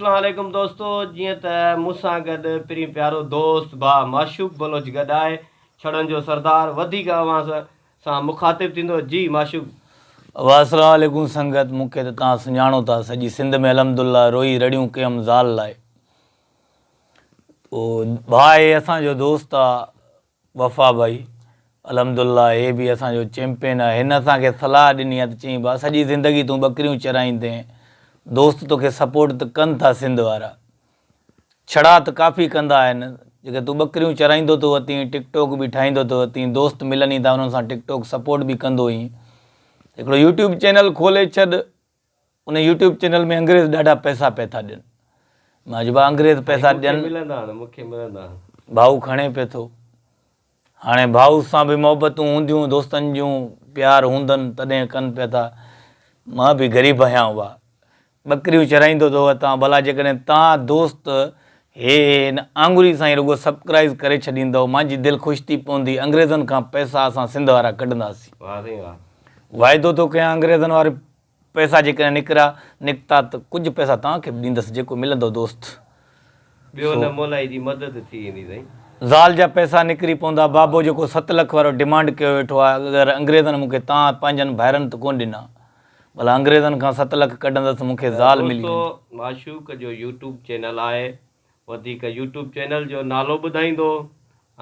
اسلام عليڪم دوستو جيئن ته مون سان گڏ پرين پيارو دوست ڀاء معشوق بلوچ گڏ آهي ڇڙن جو سردار وڌيڪ اوهان سان مخاطب ٿيندو جي معشوق. واسلام عليڪم سنگت مون کي ته توهان سڃاڻو ٿا سڄي سنڌ ۾ الحمدالله روئي رڙيون ڪيم زال لاء تو ڀاء هي اسان جو دوست آ وفا ڀائي الحمدالله هي به اسان جو چيمپين آ هن اسان کي صلاح ڏني آ ته چئين ڀاء سڄي زندگي تون ٻڪريون چرائيندين دوست توکي سپورٽ ته ڪن ٿا سنڌ وارا ڇڙا ته ڪافي ڪندا آهن جيڪي تون ٻڪريون چرائيندو ٿو وتين ٽڪ ٽوڪ به ٺاهيندو ٿو وتين دوست ملن ئي ٿا انهن سان ٽڪ ٽوڪ سپورٽ به ڪندو هئين هڪڙو يوٽيوب چينل کولي ڇڏ ان يوٽيوب چينل ۾ انگريز ڏاڍا پئسا پئي ٿا ڏين مان چيو ڀاء انگريز پئسا ڏين ڀائو کڻي پئي ٿو هاڻي ڀائو سان به محبتون هونديون دوستن جون پيار هوندن تڏهن ڪن پيا ٿا مان به غريب آهيان اها ٻڪريون چرائيندو ٿو وتان ڀلا جيڪڏهن تان دوست هي هن آڱري سان ئي رڳو سبڪرائيز ڪري ڇڏيندؤ مانجي دل خوش ٿي پوندي انگريزن کان پئسا اسان سنڌ وارا ڪڍنداسين واعدو ٿو ڪيان انگريزن واري پئسا جيڪڏهن نڪرا، نڪتا، ته ڪجهه پئسا توهان کي به ڏيندس جيڪو ملندو دوست. ٻيو نه مولائي جي مدد ٿي ويندي سائين. زال جا پئسا نڪري پوندا بابو جيڪو ست لک وارو ڊمانڊ ڪيو ويٺو آهي اگر انگريزن مون کي توهان پنهنجن ڀائرن ته ڪونه ڏنا ڀلا انگريزن کان ست لک ڪڍندس مون کي زال ملي ويندي. دوستو معشوق جو يوٽيوب چينل آهي وڌيڪ يوٽيوب چينل جو نالو ٻڌائيندو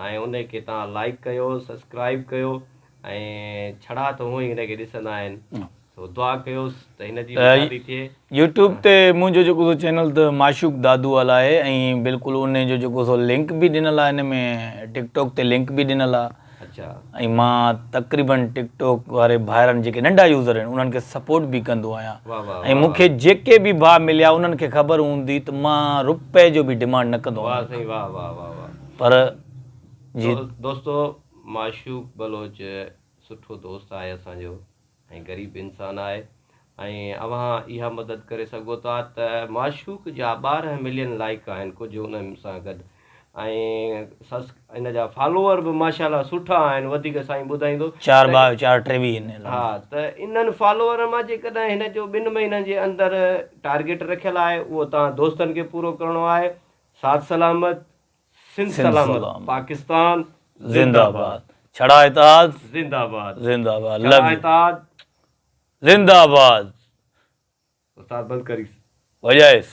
۽ ان کي توهان لائيڪ ڪيو سسڪرائيب ڪيو ۽ ڇڙا ته هونئن ئي هن کي ڏسندا آهن سو دعا ڪيوس ته هن جي به شادي ٿئي. يوٽيوب تي منهنجو جيڪو سو چينل ته معشوق دادو والا آهي ۽ بلڪل ان جو جيڪو سو لنڪ به ڏنل آهي ان ۾ ٽڪ ٽاڪ تي لنڪ به ڏنل آهي اڇا. ۽ مان تقريبن ٽڪ ٽاڪ واري ڀائرن جيڪي ننڍا يوزر آهن انهن کي سپورٽ به ڪندو آهيان ۽ مون کي جيڪي به ڀاء مليا انهن کي خبر هوندي ته مان روپئي جو به ڊمانڊ نه ڪندو آهيان پر جي دوستو معشوق بلوچ سٺو دوست آهي اسان جو ۽ غريب انسان آهي ۽ اوهان اها مدد ڪري سگهو ٿا ته معشوق جا 12 ملين لائيڪ آهن ڪجهه انهن سان گڏ ۽ سس ان جا فالوور به ماشاء الله سٺا آهن وڌيڪ سائين ٻڌائيندو چار ٻاويهه چار ٽيويهه آهن ها ته انهن فالوور مان جيڪڏهن هن جو ٻن مهينن جي اندر ٽارگيٽ رکيل آهي اهو توهان دوستن کي پورو ڪرڻو آهي ساٿ سلامت سنڌ سلامت پاڪستان زنده آباد ڇڙا اتحاد زنده آباد زنده آباد ڇڙا اتحاد زنده آباد استاد بند ڪريس وڄائيس.